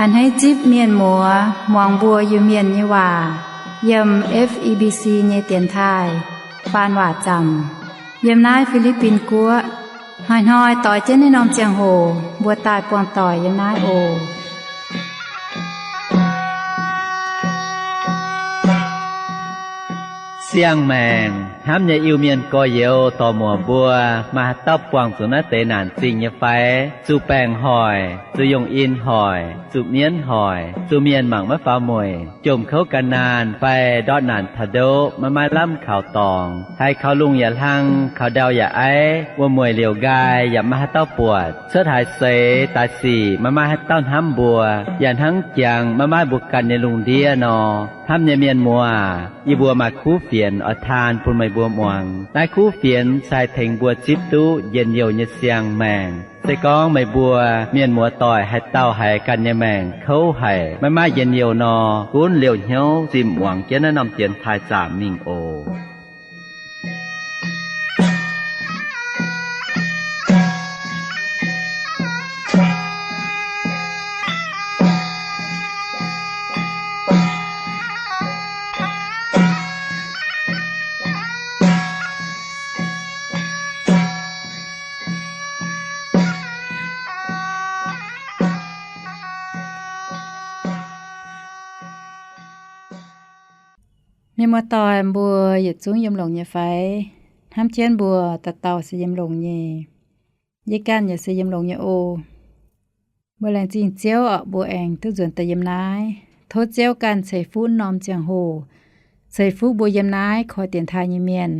A'hneiv zipv mienh muoz muangx mbuo Iu-Mienh nyei waac yiem F E B C nyei dienx taaih faan waac zaamc yiem naaiv Fi^li^bin Guoqv. Hnoi-hnoi doix jienv naaiv norm ziangh hoc mbuo daaih buangh doic yiem naaiv oc. Siang-maengc hnamv nyei Iu-Mienh gorx-youz dorc-muoc mbuo, maaih haaix dauh buangh zuqc naaiv deix naanc zingh nyei fai? Zuqc baengc hoic, zuqc yungh in hoic, zuqc mienv hoic, zuqc mienh mangc maiv faaux mueic, jomc kouv gan naanh fai ndortv naanc taux ndoqv maiv maaih lamh kaux dorngx, haiz kaux lungh yaac hlang, kaux ndau yaac aiv, wuom-mueic liouc nqaai yaac maiv maaih haaix dauh buatc, cuotv haaix seix daaih sic maiv maaih haaix dauh hnamv mbuo, yaac hnangv jangx maiv maaih mbuo ganh nyei lungh ndiev nor. Hnamv nyei mienh muoz, yie mbuo maaih kuv fienx oix taan bun meih mbuo muangx. Naaiv kuv fienx se haih tengx mbuo zipv duqv njien-youh nyei siang-maengc. Se gorngv meih mbuo mienh muoz doic haaix dauh haiz ganh nyei maengc kouv haic, maiv maaih njien-youh nor, gunv liouh hnyouv zinh muangx jienv naaiv norm dienx taaih zaamc mingh oc. Mienh muoz-doic mbuo yietc zungv yiem longx nyei fai? Hnamv jienv mbuo dauh dauh se yiem longx nyei. Yie ganh yaac se yiem longx nyei oc. Mbuo laengz zingh Ziouv orqc, mbuo aengx duqv nzuonx daaih yiem naaiv. Tov Ziouv ganh ceix fuqv norm ziangh hoc, ceix fuqv mbuo yiem naaiv koi dienx taaih nyei mienh,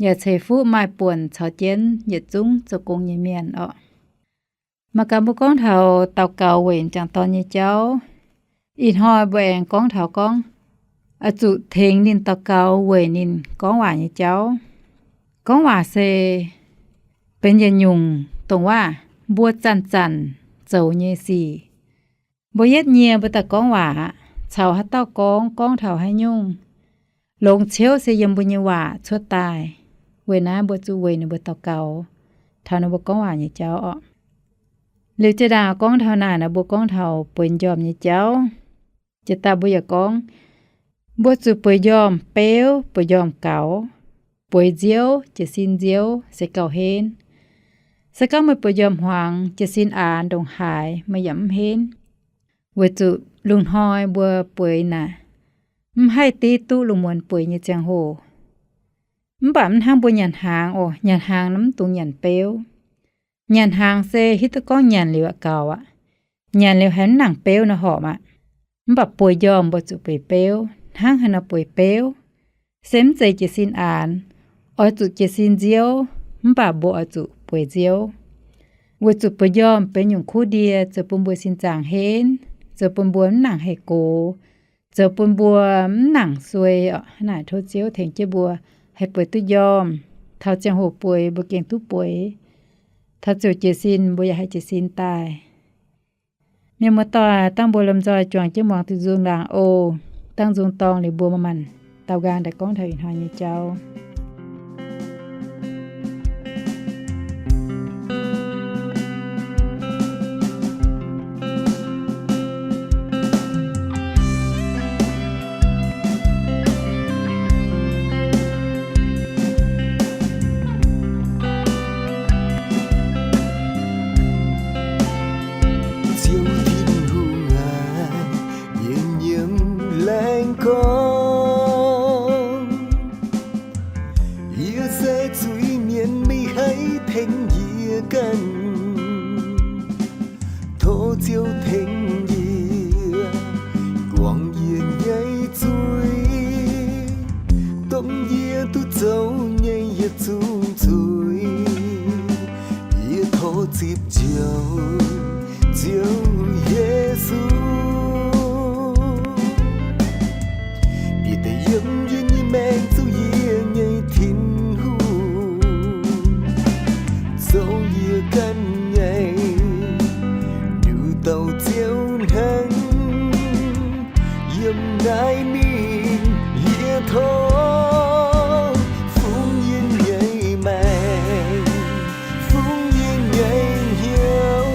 yaac ceix fuqv maaih buonc caux jienv yietc zungv zoux gong nyei mienh orqc. Mangc gaax mbuo gorngv taux daux gaux weic m'jangc dorn nyei jauv. Ih hnoi mbuo aengx gorngv taux gorngv oix zuqc tengx ninh daux gaux weic ninh gorngv waac nyei jauv. Gorngv waac se benx yietc nyungc dongh waac mbuo zanc-zanc zoux nyei sic. Mbuo yietv nyie mbuo daaih gorngv waac aqv, caux haaix dauh gorngv, gorngv taux haaix nyungc, longx ciouv se yiem mbuo nyei waac cuotv daaih. Weic naaiv mbuo zuqc weic ninh mbuo daux gaux taux ninh mbuo gorngv waac nyei jauv orqc. Liuz jiex ndaangc gorngv taux naaic nor, mbuo gorngv taux bueix njormh nyei jauv. Jiex daaih mbuo yaac gorngv, mbuo zuqc bueix njormh beuv, bueix njormh gaux, bueix nziouv, jiez sin nziouv se gauh henv. Se gorngv meih bueix njormh hmuangx, jiez sin aanx ndongc haaix, meih yaac mv henv. Weic zuqc lungh hnoi mbuo bueix naaic, mv haih div duqv lungh muonz bueix nyei ziangh hoc. Mv baac mv hnangv mbuo nyanc hnaangx oc. Nyanc hnaangx nor mv dungx nyanc beuv. Nyanc hnaangx se hiuv duqv gorngv nyanc liuz aqv gaux aqv. Nyanc liuz haiz mv nangc beuv nor horpc aqv. Mv baac bueix njormh mbuo zuqc bueix beuv. Hnangv haaix nor bueix beuv? Se mv zeiz jiez sin aanx. Oix zuqc jiez sin nziouv, mv baac mbuo oix zuqc bueix nziouv. Weic zuqc bueix njormh benx nyungc kuv ndie zoux bun mbuo sin zaangc henv, zoux bun mbuo mv nangc haih gox, zoux bun mbuo mv nangc suei orqc. Hnangv naaic tov Ziouv tengx jienv mbuo haih bueix duqv njormh. Taux ziangh hoc bueix mbuo gengh duqv bueix. Taux ziouc jiez sin mbuo yaac haih jiez sin daaih. Mienh muoz-doic, dangh mbuo lomh nzoih juangc jienv muangx duqv nzung laangz oc. Dangh nzung dorngx liuz mbuo manc-manc daaux nqaang daaih gorngv taux ih hnoi nyei jauv. Ziouv Tin-Hungh aac, yie nyiemc laengz gorngv, yie se zuiz-mienh, meih haih tengx yie ganh. Tov Ziouv tengx yie guangc yie nyei zuiz, dongh yie duqv zoux nyei yietc zungv zuiz. Yie tov zipv njoux Ziouv Yesu, bieqc daaih yiem yie nyei maengc zoux yie nyei Tin-Hungh, zoux yie ganh nyei ndiux-douh Ziouv hnangv. Yiem naaiv mingh yie Tov fungx yie nyei maengc, fungx yie nyei hnyouv.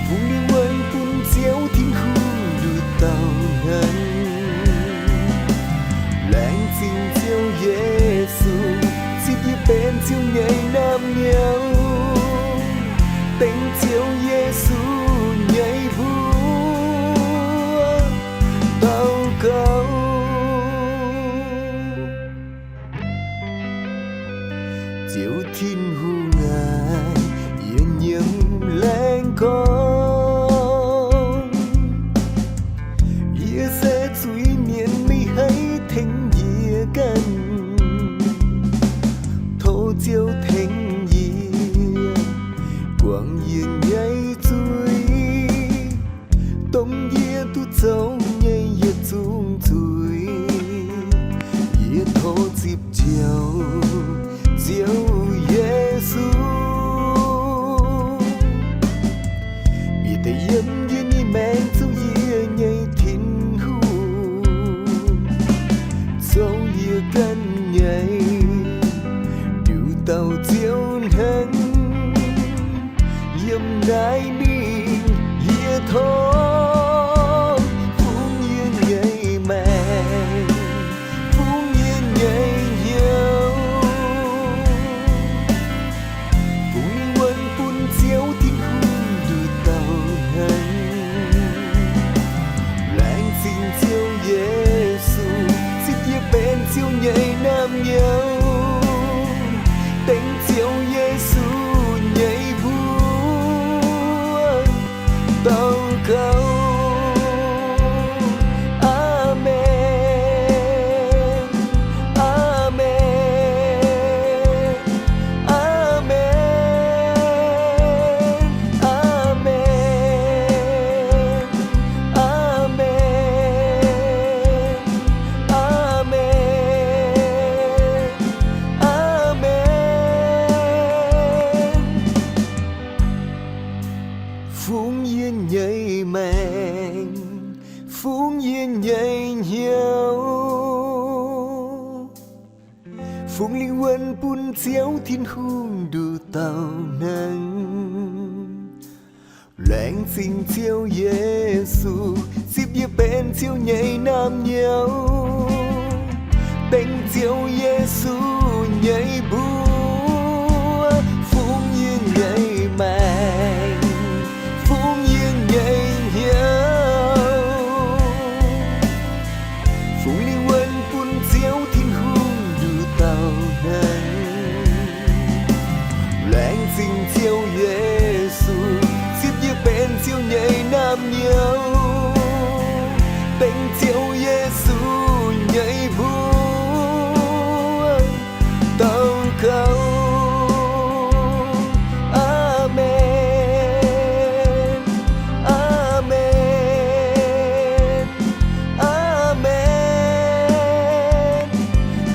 Fungx lingh wuonh bun Ziouv Tin-Hungh nduqc dauh hnangv. Laengz zingh Ziouv Yesu, zipv yie benx Ziouv nyei naamh nyouz. Dengv Ziouv Yesu nyei mbuox daux gaux. Ziouv Tin-Hungh aac, yie nyiemc laengz gorngv, yie se zuiz-mienh, meih haih tengx yie ganh. Tov Ziouv tengx yie guangc yie nyei zuiz, dongh yie duqv zoux nyei yietc zungv zuiz. Yie tov zipv Ziouv, Ziouv Yesu. Bieqc daaih yiem yie nyei maengc, zoux yie nyei Tin-Hungh, zoux yie ganh nyei ndiux dauh Ziouv hnangv. Yiem naaiv mingh yie tov fungx yie nyei maengc, fungx yie nyei hnyouv. Fungx lingh wuonh bun Ziouv Tin-Hungh nduqc dauh hnangv. Laengz zingh Ziouv Yesu, zipv yie benx Ziouv nyei naamh nyouz. Dengv Ziouv Yesu nyei mbuox daux gaux. Aamen. Aamen. Aamen. Aamen. Aamen. Aamen. Aamen. Fungx yie nyei maengc, fungx yie nyei hnyouv. Fungx lingh wuonh bun Ziouv Tin-Hungh nduqc dauh hnangv. Laengz zingh Ziouv Yesu, zipv yie benx Ziouv nyei naamh nyouz. Dengv Ziouv Yesu nyei mbuox fungx yie nyei maengc, fungx yie nyei hnyouv. Fungx lingh wuonh bun Ziouv Tin-Hungh nduqc dauh hnangv. Laengz zingh Ziouv Yesu, zipv yie benx Ziouv nyei naamh nyouz. Dengv Ziouv Yesu nyei mbuox daux gaux. Aamen. Aamen. Aamen.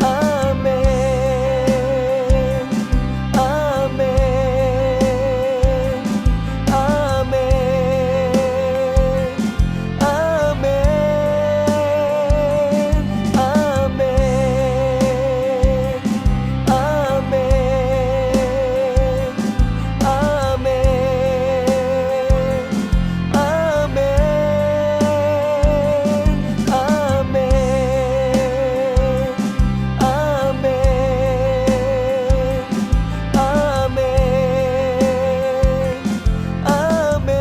Aamen. Aamen. Aamen. Aamen. Aamen. Aamen. Aamen. Aamen. Aamen. Aamen. Aamen. Aamen.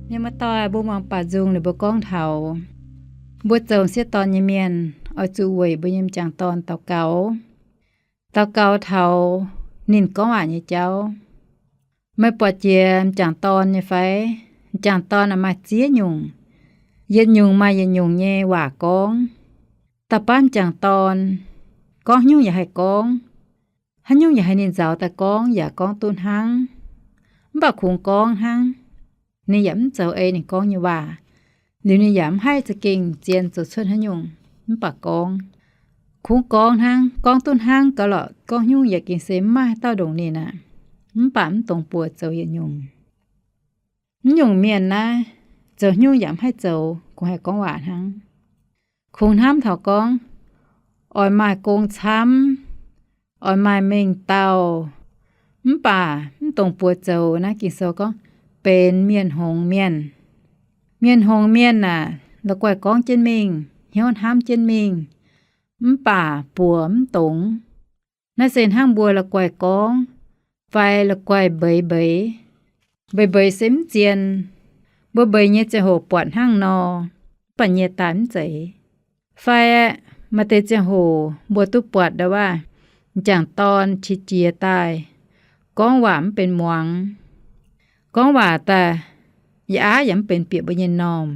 Ninh mbuo doic mbuo muangx baac nzung ninh mbuo gorngv taux mbuo zoux m'sieqv dorn nyei mienh oix zuqc weic mbuo nyei m'jangc dorn daux gaux. Daux gaux taux ninh gorngv waac nyei jauv. Meih buatc jiex m'jangc dorn nyei fai? M'jangc dorn aah, maaih ziex nyungc. Yietc nyungc maaih yietc nyungc nyei waac gorngv. Da'faanh m'jangc dorn gorngv haaix nyungc yaac haih gorngv. Haaix nyungc yaac haih ninh nzaaux daaih gorngv yaac gorngv duqv hnangv. Mv baac kungx gorngv hnangv. Ninh yaac mv zoux ei ninh gorngv nyei waac. Liuz ninh yaac mv haih za'gengh zien zoux cuotv haaix nyungc, mv baac gorngv. Kungx gorngv hnangv, gorngv duqv hnangv gauh lorqc, gorngv haaix nyungc yaac gengh se mv maaih haaix dauh ndongc ninh aqv. mv baac mv dungx buoz zoux yietc nyungc. Mv nyungc mienh naaiv, zoux nyungc yaac mv haih zoux, kungx haih gorngv waac hnangv. Kungx hnamv taux gorngv, oix maaih gong camv, oix maaih mengh dauh, mv baac mv dungx buoz zoux naaiv, Ging-Sou gorngv benx mienh hngongx mienh. Mienh hngongx mienh aah, la'guaih gorngv jienv mingh, hnyouv hnamv jienv mingh, mv baac buoz mv dongz. Naaiv se hnangv mbuo la'guaih gorngv fai la'guaih mbeix mbeix. Mbeix mbeix se mv zien. Mbuo mbeix nyei ziangh hoc buatc hnangv nor, mv baac nyie daaih mv zeiz. Fai maaih deix ziangh hoc mbuo duqv buatc ndau waac, m'jangc dorn qiex jiez daaih, gorngv waac mv benx muangx, gorngv waac daaih yaac aav yaac mv benx bieqc mbuo nyei normh.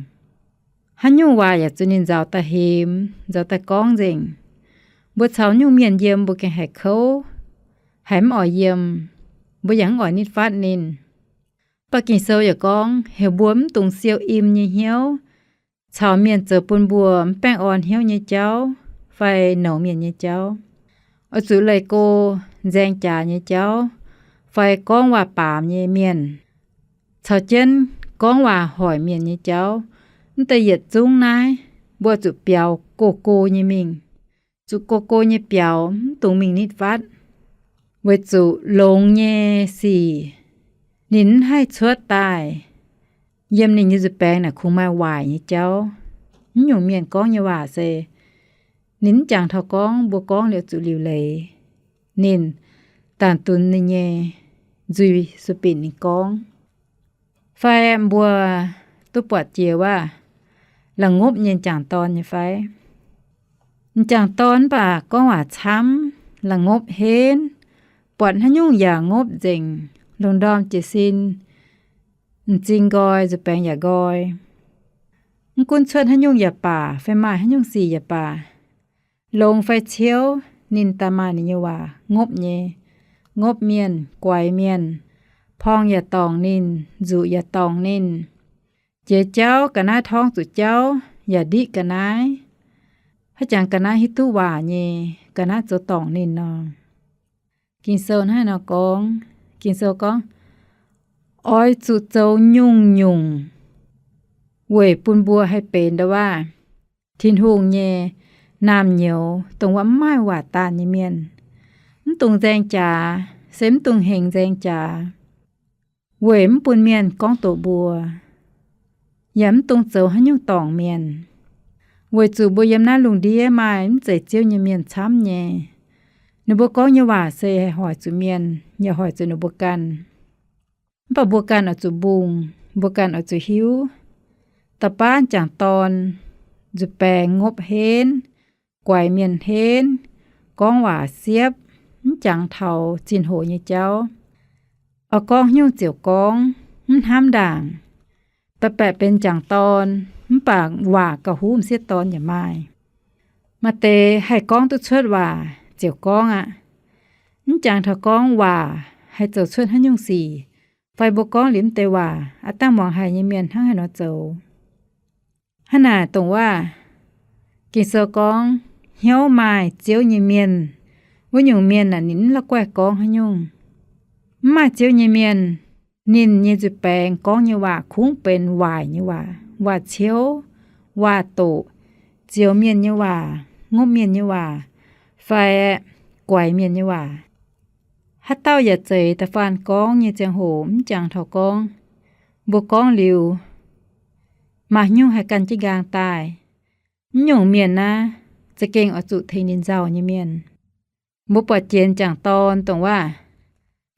Haaix nyungc waac yaac zuqc ninh nzauz daaih hemx, nzauz daaih gorngv nzengc. Mbuo caux nyungc mienh yiem mbuo gengh haiz kouv, haiz mv oix yiem, mbuo yaac mv oix nitv fatv ninh. Mv baac Ging-Sou yaac gorngv heuc mbuo mv dungx siou im nyei hnyouv caux mienh zoux bun mbuo mv baengh orn hnyouv nyei jauv fai nouz mienh nyei jauv. Oix zuqc leih go nzaeng jaax nyei jauv fai gorngv waac baamz nyei mienh, caux jienv gorngv waac hoic mienh nyei jauv. Mv deix yietc zungv naaiv mbuo zuqc biaux go-go nyei mingh, zuqc go-go nyei biaux, mv dungx mingh nitv fatv. Weic zuqc longx nyei sic ninh mv haih cuotv daaih, yiem ninh nyei nzuih baengx naaic kungx maaih waaic nyei jauv. Mv nyungc mienh gorngv nyei waac se ninh mv jangx taux gorngv mbuo gorngv liuz zuqc liuc leiz. Ninh daanh dunx ninh nyei nzuih sueih binc ninh gorngv. Fai mbuo duqv buatc jiex waac, la'ngopv nyei m'jangc dorn nyei fai? M'jangc dorn mv baac gorngv waac camv, la'ngopv henv, buatc haaix nyungc yaac ngopv nzengc, lungh ndorm jiez sin, m'zing nqoi, nzuih baengx yaac nqoi. Mv gunv cuotv haaix nyungc yaac baac fai maaih haaix nyungc sic yaac baac, longx fai ciouv, ninh daaih maaih ninh nyei waac ngopv nyei, ngopv mienh, guaix mienh, porng yaac dorngc ninh, nzuqc yaac dorngc ninh. Jiex jauv ga'naaiv torngv zuqc jauv yaac ndiqv ga'naaiv. Haaix jangx ga'naaiv hiuv duqv waac nyei, ga'naaiv zoux dorngc ninh nor. Ging-Sou hnangv nor gorngv, Ging-Sou gorngv, oix zuqc zoux nyungc-nyungc weic bun mbuo haih benx ndau waac Tin-Hungh nyei naamh nyouz, dongh wuov mv maaih waac daanh nyei mienh. Mv dungx nzaeng jaax, se mv dungx hengx nzaeng jaax, weic mv bun mienh gorngv doqc mbuo, yaac mv dungx zoux haaix nyungc dorngc mienh. Weic zuqc mbuo yiem naaiv lungh ndiev maaih mv zeiz Ziouv nyei mienh camv nyei. Ninh mbuo gorngv nyei waac se haih hoic zuqc mienh, yaac hoic zuqc ninh mbuo ganh. Mv baac mbuo ganh oix zuqc mbungh, mbuo ganh oix zuqc hiuv. Da'baav m'jangc dorn nzuih baengx ngopv henv, guaix mienh henv, gorngv waac siepv, mv jangx taux zinh hoc nyei jauv. Oix gorngv haaix nyungc ziouc gorngv, mv hnamv ndaangc. Baeqc baeqc benx m'jangc dorn, mv baac waac gauh huv m'sieqv dorn yaac maaih. Maaih deix haih gorngv duqv cuotv waac ziouc gorngv aqv. Mv jangx taux gorngv waac haih zoux cuotv haaix nyungc sic, fai mbuo gorngv liuz mv deix waac aqv, dangh muangx haic nyei mienh hnangv haaix nor zoux. Hnangv naaic dongh waac Ging-Sou gorngv, hnyouv maaih Ziouv nyei mienh, wuov nyungc mienh aah, ninh mv la'guaih gorngv haaix nyungc. Mv maaih Ziouv nyei mienh, ninh nyei nzuih baengx gorngv nyei waac kungx benx waaic nyei waac, waac-ciouv, waac-doqc, zioux mienh nyei waac, ngopv mienh nyei waac, fai guaix mienh nyei waac. Haaix dauh yaac zeiz da'faanh gorngv nyei ziangh hoc mv jangx taux gorngv, mbuo gorngv liuz maaih haaix nyungc haih gan jienv nqaang daaih. Mv nyungc mienh naaiv za'gengh oix zuqc tengx ninh nzauh nyei mienh. Mbuo buatc jiex m'jangc dorn dongh waac,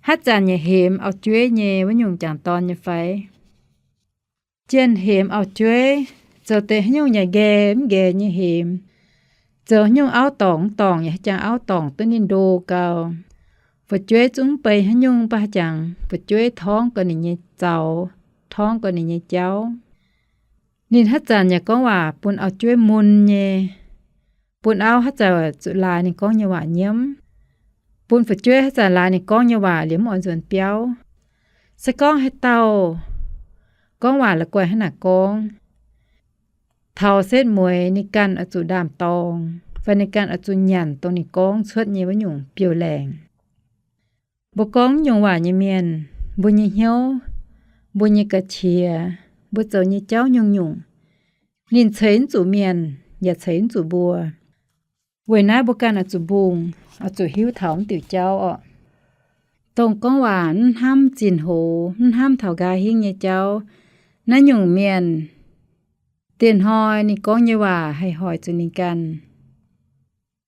haaix zanc yaac hemx auv-jueiv nyei wuov nyungc m'jangc dorn nyei fai? Jienh hemx auv-jueiv, zoux deix haaix nyungc yaac nqae mv nqae nyei hemx, zoux haaix nyungc auv dorngc mv dorngc yaac haaix jangx auv dorngc duqv ninh ndo gau. Fu'jueiv zungv mv bei haaix nyungc, mv baac haaix jangx fu'jueiv torngv gau ninh nyei zaux, torngv gau ninh nyei jauv. Ninh haaix zanc yaac gorngv waac bun auv-jueiv mun nyei, bun auv haaix zanc zuqc laaix ninh gorngv nyei waac nyiemv, bun fu'jueiv haaix zanc laaix ninh gorngv nyei waac liemh mv oix nzuonx biauv. Se gorngv haaix dauh gorngv waac la'guaih hnangv naaic gorngv, taux setv mueiz ninh ganh oix zuqc ndaam-dorng, fai ninh ganh oix zuqc nyanc dongh ninh gorngv cuotv nyei wuov nyungc biouv-laengc. Mbuo gorngv nyungc waac nyei mienh, mbuo nyei hnyouv, mbuo nyei ga'qiex, mbuo zoux nyei jauv nyungc-nyungc, ninh ceix mv zuqc mienh yaac ceix mv zuqc mbuo. Weic naaiv mbuo ganh oix zuqc mbungh, oix zuqc hiuv taux mv diuc jauv orqc. Dongh gorngv waac mv hnamv zinh hoz, mv hnamv taux nqa'hingv nyei jauv, naaiv nyungc mienh, dieh hnoi ninh gorngv nyei waac haih hoic zuqc ninh ganh.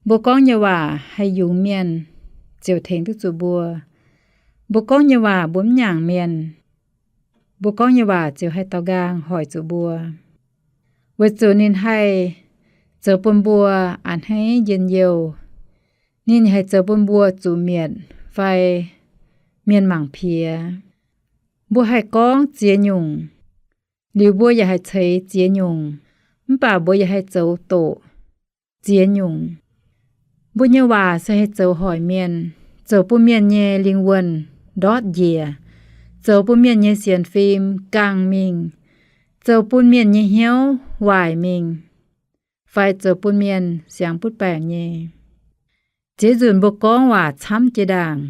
Mbuo gorngv nyei waac haih yungz mienh, ziouc tengx duqv zuqc mbuo. Mbuo gorngv nyei waac mbuo mv nyaangc mienh, mbuo gorngv nyei waac ziouc haih daux nqaang hoic zuqc mbuo. Weic zuqc ninh haih zoux bun mbuo a'hneiv njien-youh. Ninh haih zoux bun mbuo zuqc mietc fai mienh mangc piex. Mbuo haih gorngv ziex nyungc, liuz mbuo yaac haih ceix ziex nyungc, mv baac mbuo yaac haih zoux doqc ziex nyungc. Mbuo nyei waac se haih zoux hoic mienh, zoux bun mienh nyei lingh wuonh ndortv njiec, zoux bun mienh nyei sienx fim gaangh mingh, zoux bun mienh nyei hnyouv waaic mingh, fai zoux bun mienh siangx butv baengc nyei. Ziex nzunc mbuo gorngv waac camv jiex ndaangc,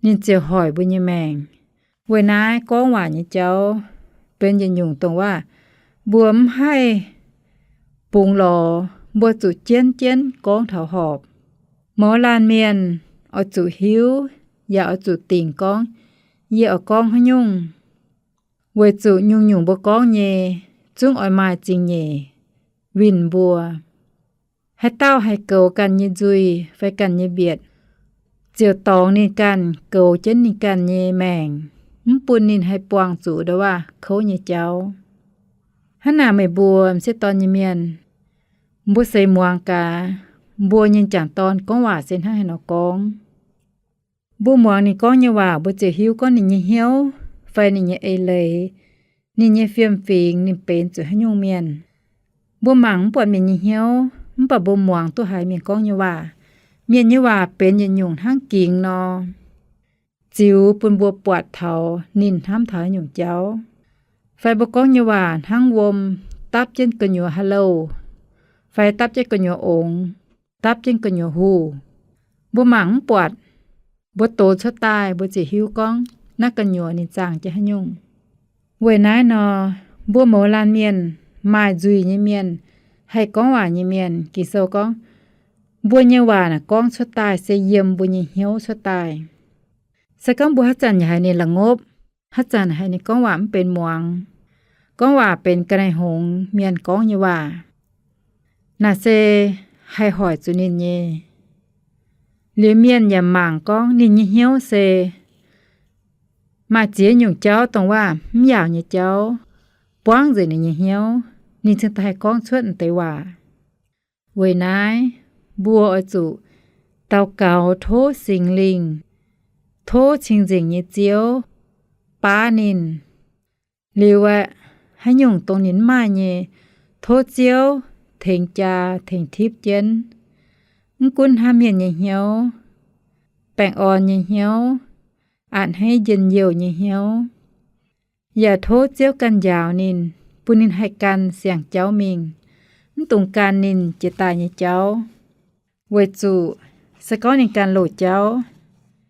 ninh ziouc hoic mbuo nyei maengc. Weic naaiv gorngv waac nyei jauv benx yietc nyungc dongh waac mbuo mv haih bungx lorz, mbuo zuqc jienv jienv gorngv taux horpc. Mouz laanh mienh oix zuqc hiuv yaac oix zuqc dingc gorngv yie oix gorngv haaix nyungc. Weic zuqc nyungc-nyungc mbuo gorngv nyei zungv oix maaih zingh nyeic winh mbuo. Haaix dauh haih goux ganh nyei nzuih fai ganh nyei mbietc, ziouc dorngx ninh ganh goux jienv ninh ganh nyei maengc, mv bun ninh haih buangh zuqc ndau waac kouv nyei jauv. Hnangv naaic meih mbuo m'sieqv dorn nyei mienh, mbuo seix muangx gaax, mbuo nyei m'jangc dorn gorngv waac se hnangv haaix nor gorngv. Mbuo muangx ninh gorngv nyei waac mbuo ziouc hiuv gorngv ninh nyei hnyouv fai ninh nyei eix leiz, ninh nyei fiem-fingx ninh benx zuqc haaix nyungc mienh. Mbuo mangc mv buatc mienh nyei hnyouv, mv baac mbuo muangx duqv haiz mienh gorngv nyei waac. Mienh nyei waac benx yietc nyungc hnangv gingx nor, ziux bun mbuo buatc taux ninh hnamv taux haaix nyungc jauv. Fai mbuo gorngv nyei waac hnangv wuom dapv jienv gu'nyuoz ha'louh, fai dapv jienv gu'nyuoz ongx, dapv jienv gu'nyuoz huh. Mbuo mangc mv buatc, mbuo dox cuotv daaih mbuo ziouc hiuv gorngv naaiv gu'nyuoz ninh zaangh jienv haaix nyungc. Weic naaiv nor, mbuo mouz laanh mienh, maaih nzuih nyei mienh, haih gorngv waac nyei mienh, Ging-Sou gorngv, mbuo nyei waac naaic gorngv cuotv daaih se yiem mbuo nyei hnyouv cuotv daaih. Se gorngv mbuo haaix zanc yaac haiz ninh la'ngopv, haaix zanc haiz ninh gorngv waac mv benx muangx, gorngv waac benx ga'naaiv-hngongx mienh gorngv nyei waac, naaic se haih hoic zuqc ninh nyei. Liuz mienh yaac mangc gorngv ninh nyei hnyouv se maaih ziex nyungc jauv dongh waac mv yaauc nyei jauv buangv nzengc ninh nyei hnyouv, ninh cingx daaih haih gorngv cuotv deix waac. Weic naaiv, mbuo oix zuqc daux gaux tov Singx Lingh, tov cing-nzengc nyei Ziouv baav ninh. Liuz aeqv, haaix nyungc dongh ninh mv maaih nyei, tov Ziouv tengx jaa tengx tipv jienv. Mv gunv hnamv mienh nyei hnyouv, baengh orn nyei hnyouv, a'hneiv njien-youh nyei hnyouv, yaac tov Ziouv ganh njaaux ninh, bun ninh haih gan siang-jauv mingh, mv dungx gan ninh jiex daaih nyei jauv. Weic zuqc se gorngv ninh gan loz-jauv,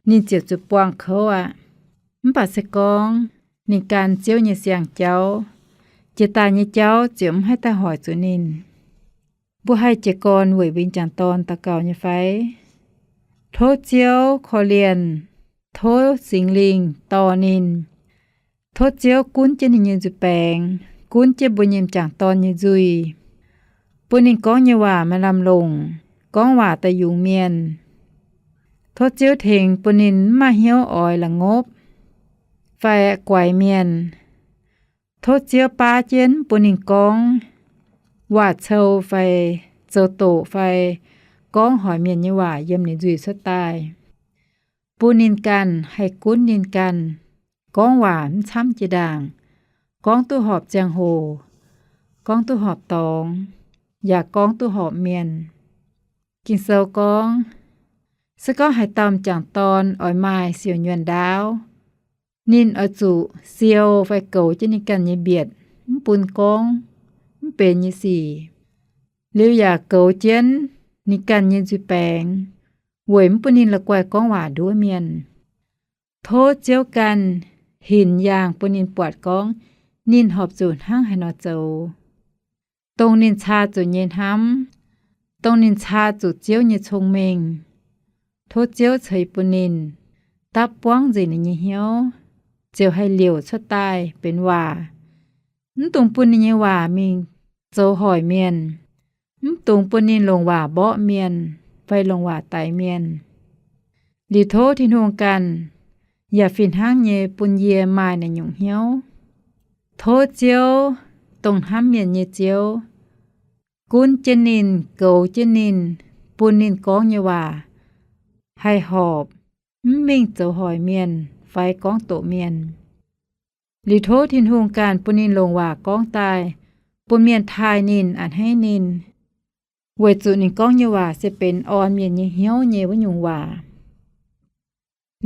ninh ziouc zuqc buangh kouv aqv. Mv baac se gorngv ninh gan Ziouv nyei siang-jauv, jiex daaih nyei jauv ziouc mv haih daaih hoic zuqc ninh. Mbuo haih jiez gorn weic mbuo nyei m'jangc dorn daux gaux nyei fai? Tov Ziouv korv-lienh, tov Singx Lingh dorh ninh. Tov Ziouv gunv jienv ninh nyei nzuih baengx, gunv jienv mbuo nyei m'jangc dorn nyei nzuih, bun ninh gorngv nyei waac maaih lamh longc, gorngv waac daaih yungz mienh. Tov Ziouv tengx bun ninh mv maaih hnyouv oix la'ngopv fai guaix mienh. Tov Ziouv baav jienv bun ninh gorngv waac cou fai zoux doqc fai gorngv hoic mienh nyei waac yiem ninh nzuih cuotv daaih, bun ninh ganh haih gunv ninh ganh, gorngv waac mv camv jiex ndaangc, gorngv duqv horpc ziangh hoc, gorngv duqv horpc dorngx, yaac gorngv duqv horpc mienh. Ging-Sou gorngv, se gorngv haaix dauh m'jangc dorn oix maaih siouc nyuonh ndaauv, ninh oix zuqc siou fai goux jienv ninh ganh nyei mbietc, mv bun gorngv mv benx nyei sic. Liuz yaac goux jienv ninh ganh nyei nzuih baengx, weic mv bun ninh la'guaih gorngv waac nduov mienh. Tov Ziouv ganh hinc yaangh bun ninh buatc gorngv ninh horpc zuqc hnangv haaix nor zoux, dongh ninh caa zuqc nyei hnamv, dongh ninh caa zuqc Ziouv nyei cong-mengh. Tov Ziouv ceix bun ninh, dapv buangv nzengc ninh nyei hnyouv, ziouc haih liouc cuotv daaih benx waac. Mv dungx bun ninh nyei waac mingh zoux hoic mienh. Mv dungx bun ninh longc waac mborqv mienh fai longc waac daix mienh. Liuz tov Tin-Hungh ganh yaac fih hnangv nyei bun yie maaih naaiv nyungc hnyouv. Tov Ziouv, dongh hnamv mienh nyei Ziouv, gunv jienv ninh, goux jienv ninh, bun ninh gorngv nyei waac haih horpc, mv mingh zoux hoic mienh fai gorngv doqc mienh. Liuz tov Tin-Hungh ganh bun ninh longc waac gorngv daaih, bun mienh taaih ninh, a'hneiv ninh, weic zuqc ninh gorngv nyei waac se benx orn mienh nyei hnyouv nyei wuov nyungc waac.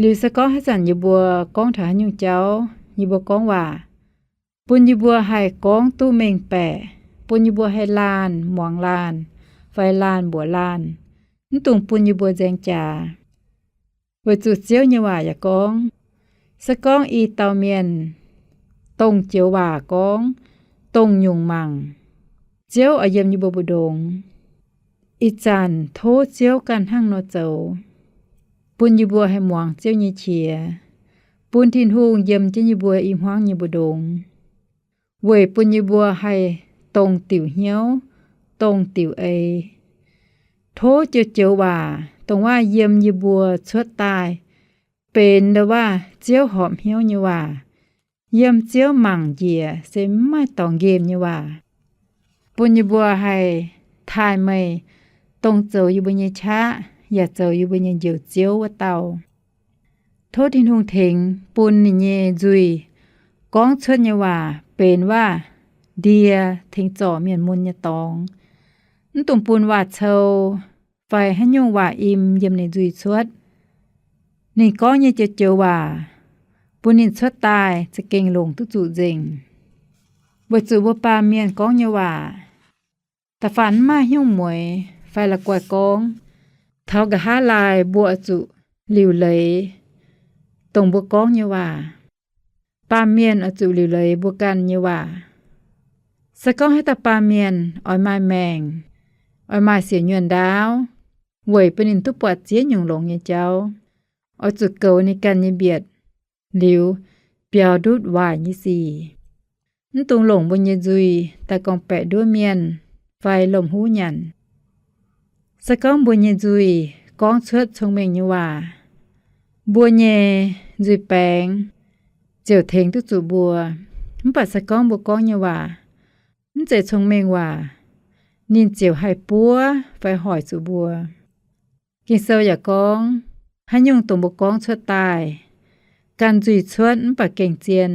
Liuz se gorngv haaix zanc yie mbuo gorngv taux haaix nyungc jauv, yie mbuo gorngv waac, bun yie mbuo haih gorngv duqv mengh baeqc, bun yie mbuo haih laanh muangx laanh, fai laanh mbuoqc laanh, mv dungx bun yie mbuo nzaeng jaax. Weic zuqc Ziouv nyei waac yaac gorngv, se gorngv i dauh mienh dongh joux waac gorngv, dongh nyungc mangc, Ziouv oix yiem yie mbuo mbu'ndongx. Ih zanc tov Ziouv ganh hnangv nor zoux, bun yie mbuo haih muangx Ziouv nyei qiex, bun Tin-Hungh yiem jienv yie mbuo i hmuangv nyei mbu'ndongx, weic bun yie mbuo haih dongh diuc hnyouv, dongh diuc eix. Tov joux-joux waac dongh waac yiem yie mbuo cuotv daaih benx ndau-waac Ziouv horpc hnyouv nyei waac, yiem Ziouv mangc njiec se mv maaih dorngx nqemh nyei waac, bun yie mbuo haih taaih meih, dongh zoux yie mbuo nyei qaqv yaac zoux yie mbuo nyei Njoux Ziouv wuov dauh. Tov Tin-Hungh tengx bun ninh nyei nzuih gorngv cuotv nyei waac benx waac-ndie tengx zorc mienh mun nyei dorngx. Mv dungx bun waac-cou fai haaix nyungc waac-im yiem ninh nzuih cuotv. Ninh gorngv nyei joux-joux waac, bun ninh cuotv daaih za'gengh longc duqv zuqc nzengc. Weic zuqc mbuo baamh mienh gorngv nyei waac, da'faanh mv maaih haaix nyungc mueix fai la'guaih gorngv, taux nqa'haav laai mbuo oix zuqc liuc leiz dongh mbuo gorngv nyei waac. Baamh mienh oix zuqc liuc leiz mbuo ganh nyei waac. Se gorngv haaix dauh baamh mienh oix maaih maengc, oix maaih siec nyuonh ndaauv, weic bun ninh duqv buatc ziex nyungc longx nyei jauv, oix zuqc goux ninh ganh nyei mbietc liuz biaux ndutv waaic nyei sic. Mv dungx longc mbuo nyei nzuih daaih gorngv-baeqc nduov mienh fai lomh huv nyanc. Se gorngv mbuo nyei nzuih gorngv cuotv cong-mengh nyei waac, mbuo nyei nzuih baengx ziouc tengx duqv zuqc mbuo. Mv baac se gorngv mbuo gorngv nyei waac mv zeiz cong-mengh waac, ninh ziouc haih buov fai hoic zuqc mbuo. Ging-Sou yaac gorngv, haaix nyungc dongh mbuo gorngv cuotv daaih, ganh nzuih cuotv mv baac gengh zien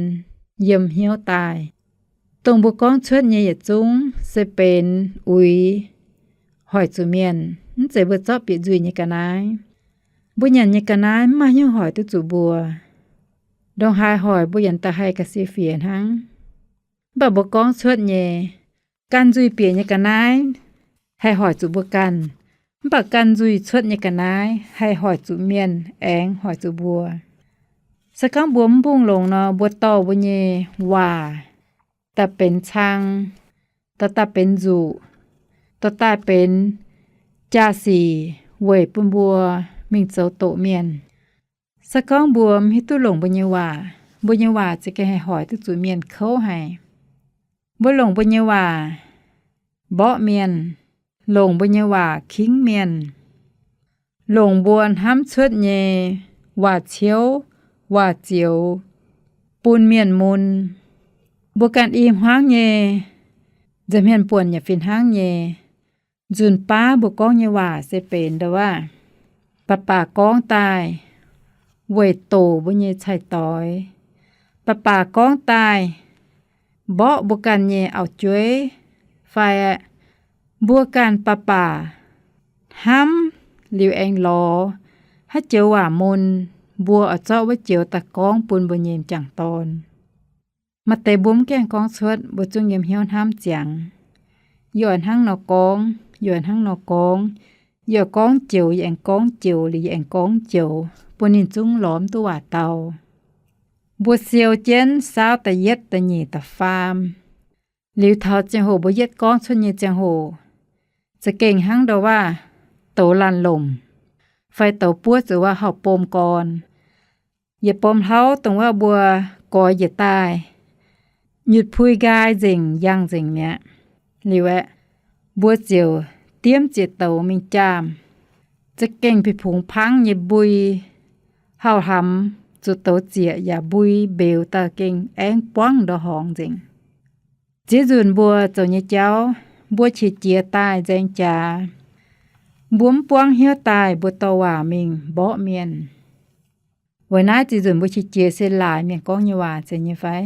yiem hnyouv daaih. Dongh mbuo gorngv cuotv nyei yietc zungv se benx uix hoic zuqc mienh, mv zeiz mbuo zorqv bieqc nzuih nyei ga'naaiv. Mbuo nyanc nyei ga'naaiv mv maaih haaix nyungc hoic duqv zuqc mbuo. Ndongc haaix hoic mbuo yaac da'haih ga'sie fiex hnangv. Mv baac mbuo gorngv cuotv nyei, ganh nzuih bieqc nyei ga'naaiv haih hoic zuqc mbuo ganh, mv baac ganh nzuih cuotv nyei ga'naaiv haih hoic zuqc mienh aengx hoic zuqc mbuo. Se gorngv mbuo mv mbungh longx nor, mbuo dorh mbuo nyei waac daaih benx cang, dorh daaih benx nzuqc, dorh daaih benx jaa-sic weic bun mbuo mingh zoux doqc mienh. Se gorngv mbuo mv hiuv duqv longc mbuo nyei waac, mbuo nyei waac za'gengh haih hoic duqv zuqc mienh kouv haic. Mbuo longc mbuo nyei waac mborqv mienh, longc mbuo nyei waac kingv mienh, longc mbuo hnamv cuotv nyei waac-ciouv, waac-zioux bun mienh mun. Mbuo ganh i hmuangv nyei nza'hmien buonc yaac fih hnangv nyei. Nzunc baav mbuo gorngv nyei waac se benx ndau-waac baac baac gorngv daaih weic doqc mbuo nyei cai-doix, baac baac gorngv daaih mborqv mbuo ganh nyei auv-jueiv, fai mbuo ganh baac baac hnamv liuz aengx lorz haaix joux waac mun, mbuo oix zorqv wuov joux daaih gorngv bun mbuo nyei m'jangc dorn. Maaih deix mbuo mv gaengh gorngv cuotv, mbuo zungv yiem hnyouv hnamv ziangx, yie oix hnangv nor gorngv, yie oix hnangv nor gorngv, Yie gorngv joux, yie aengx gorngv joux, liuz yie aengx gorngv joux, bun ninh zungv lorz mv duqv waac dau. Mbuo siou jienv saauv da'yietv, da'nyeic, da'faam. Liuz taux ziangh hoc mbuo yietv gorngv cuotv nyei ziangh hoc, za'gengh hnangv ndo waac douz laanh lomc, fai douz buov zuqc waac hauh bom gorn. Yietc bom hlauv dongh waac mbuo goix njiec daaih, nyutc pui nqaai nzengc, yangh nzengc mi'aqv. Liuz aeqv, mbuo ziouc diemv zieqc douz mingh jaamh. Za'gengh bi pungx pangv nyei mbui, hauh hlaax zuqc douz zieqc yaac mbui mbeux daaih gengh aengx buangv ndor horngz nzengc. Ziex nzunc mbuo zoux nyei jauv, mbuo qiex jiez daaih nzaeng jaax, mbuo mv buangv hnyouv daaih mbuo dorh waac mingh mborqv mienh. Weic naaiv ziex nzunc mbuo qiex jiez se laaix mienh gorngv nyei waac zeiz nyei fai?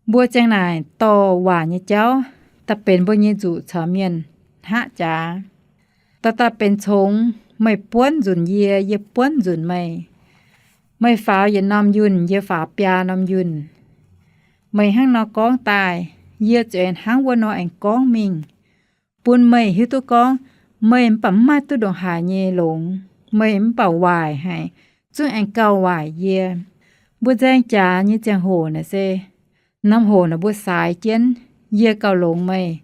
Mbuo ziang naaic dorh waac nyei jauv daaih benx mbuo nyei nzuqc caux mienh hngaqv jaax. Dorh daaih benx congx, meih buonv nzunc yie, yie buonv nzunc meih. Meih faaux yietc norm yunh, yie faaux biaa norm yunh. Meih hnangv nor gorngv daaih, yie ziouc hnangv wuov nor aengx gorngv mingh, bun meih hiuv duqv gorngv meih mv baac mv maaih duqv ndongc haaix nyei longx, meih mv baac waaic haic, zungv aengx gauh waaic yie. Mbuo nzaeng jaax nyei ziangh hoc naaic se norm hoc naaic mbuo saaix jienv, yie gauh longx meih,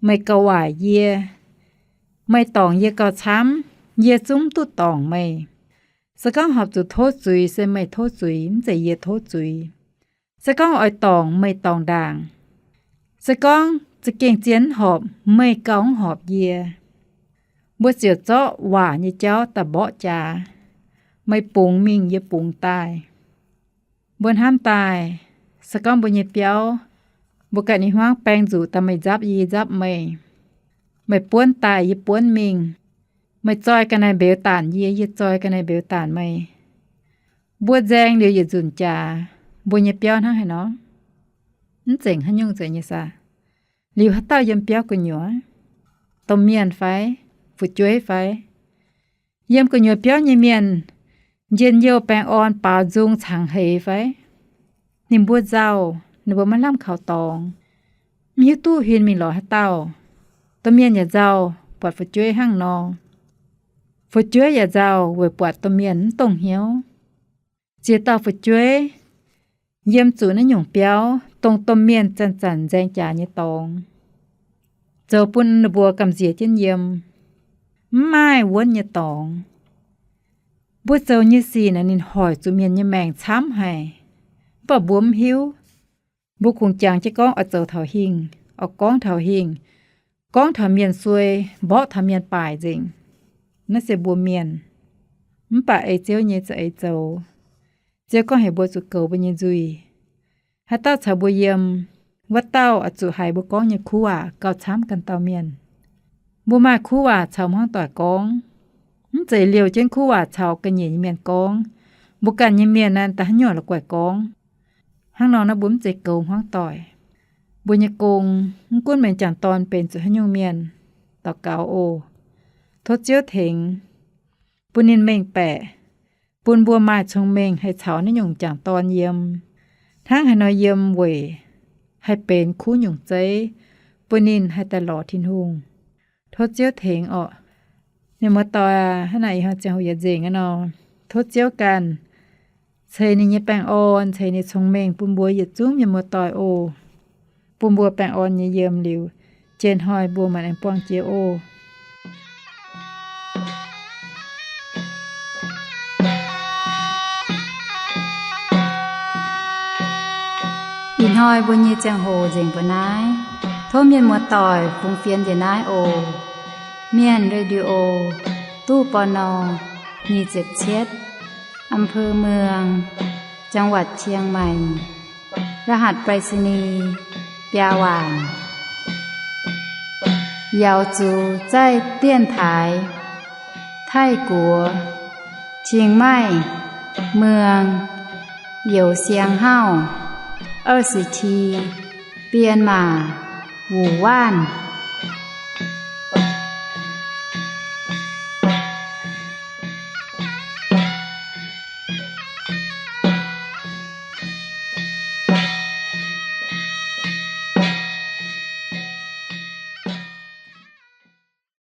meih gauh waaic yie. Meih dorngc yie gauh camv, yie zungv mv duqv dorngc meih. Se gorngv horpc zuqc tov zuiz se meih tov zuiz, mv zeiz yie tov zuiz. Se gorngv oix dorngc, meih dorngc ndaangc. Se gorngv za'gengh zien mv horpc, meih gauh mv horpc yie. Mbuo ziouc zorqv waac nyei jauv daaih mborqv jaax. Meih bungx mingh, yie bungx daaih. Mbuo hnamv daaih, se gorngv mbuo nyei biauv, mbuo ganh nyei hmuangv baeng nzuqc daaih meih nzapv yie, yie nzapv meih. Meih buonv daaih, yie buonv mingh. Meih zoi ga'naaiv mbeux daanc yie, yie zoi ga'naaiv mbeux daanc meih. Mbuo nzaeng liuz yietc nzunc jaax, mbuo nyei biauv hnangv haaix nor? Mv zengc haaix nyungc zeiz nyei saah? Liuz haaix dauh yiem biauv gu'nyuoz? Domh mienh fai? Fu'jueiv fai? Yiem gu'nyuoz biauv nyei mienh, njien-youh baengh orn baaux nzung cangx heix fai? Ninh mbuo nzauh, ninh mbuo maiv lamh kaux dorngx, mv hiuv duqv huin mingh lorz haaix dauh. Domh mienh yaac nzauh, buatc fu'jueiv hnangv nor. Fu'jueiv yaac nzauh weic buatc domh mienh mv dongh hnyouv. Ziex dauh fu'jueiv yiem zuqc naaiv nyungc biauv, dongh domh mienh zanc-zanc nzaeng jaax nyei dorngx, zoux bun ninh mbuo gamh nziex jienv yiem, mv maaih wuonv nyei dorngx. Mbuo zoux nyei sic naaic ninh hoic zuqc mienh nyei maengc camv haic, mv baac mbuo mv hiuv. Mbuo kungx jangx jienv gorngv oix zoux taux hingh, oix gorngv taux hingh, gorngv taux mienh suei, mborqv taux mienh baaic nzengc. Naaiv se mbuo mienh. Mv baac ei Ziouv nyei za'eix zoux. Ziouv gorngv heuc mbuo zuqc goux mbuo nyei nzuih. Haaix dauh caux mbuo yiem, wuov dauh oix zuqc haiz mbuo gorngv nyei kuv waac gauh camv ganh dauh mienh. Mbuo maaih kuv waac caux hmuangv doic gorngv, mv zeiz liouh jienv kuv waac caux ga'nyiec nyei mienh gorngv. Mbuo ganh nyei mienh naaiv daaih haaix nyungc la'guaih gorngv. Hnangv nor naaiv mbuo mv zeiz goux hmuangv doic. Mbuo nyei gong, mv gunv mienh jangc dorn benx zuqc haaix nyungc mienh, daux gaux oc. Tov Ziouv tengx, bun ninh mengh baeqc, bun mbuo maaih cong-mengh haih caux naaiv nyungc jangc dorn yiem, hnangv haaix nor yiem weic haih benx kuv nyungc zeiv, bun ninh haih daaih lorz Tin-Hungh. Tov Ziouv tengx orqc. Mienh muoz-doic aac, hnangv naaic ih hnoi ziangh hoc yietc nzengc aqv nor, tov Ziouv ganh ceix ninh nyei baengh orn, ceix ninh cong-mengh bun mbuo yietc zungv mienh muoz-doic oc. Bun mbuo baengh orn nyei yiem liuz, jiex hnoi mbuo maanc aengx buangh jiex oc. Ih hnoi mbuo nyei ziangh hoc nzengc mbuo naaiv. Tov mienh muoz-doic fungx fienx njiec naaiv oc. Mienh Radio, ตู้ ปณ. nyic ziepc cietv, อำเภอเมือง จังหวัดเชียงใหม่ รหัสไปรษณีย์ biaa waanc. 瑶族在电台 Taiv-Guoqv, Chiang Mai, Mueang, Youh Siang Hauv, 二十七, Bienh Maac, Wuc Waanc.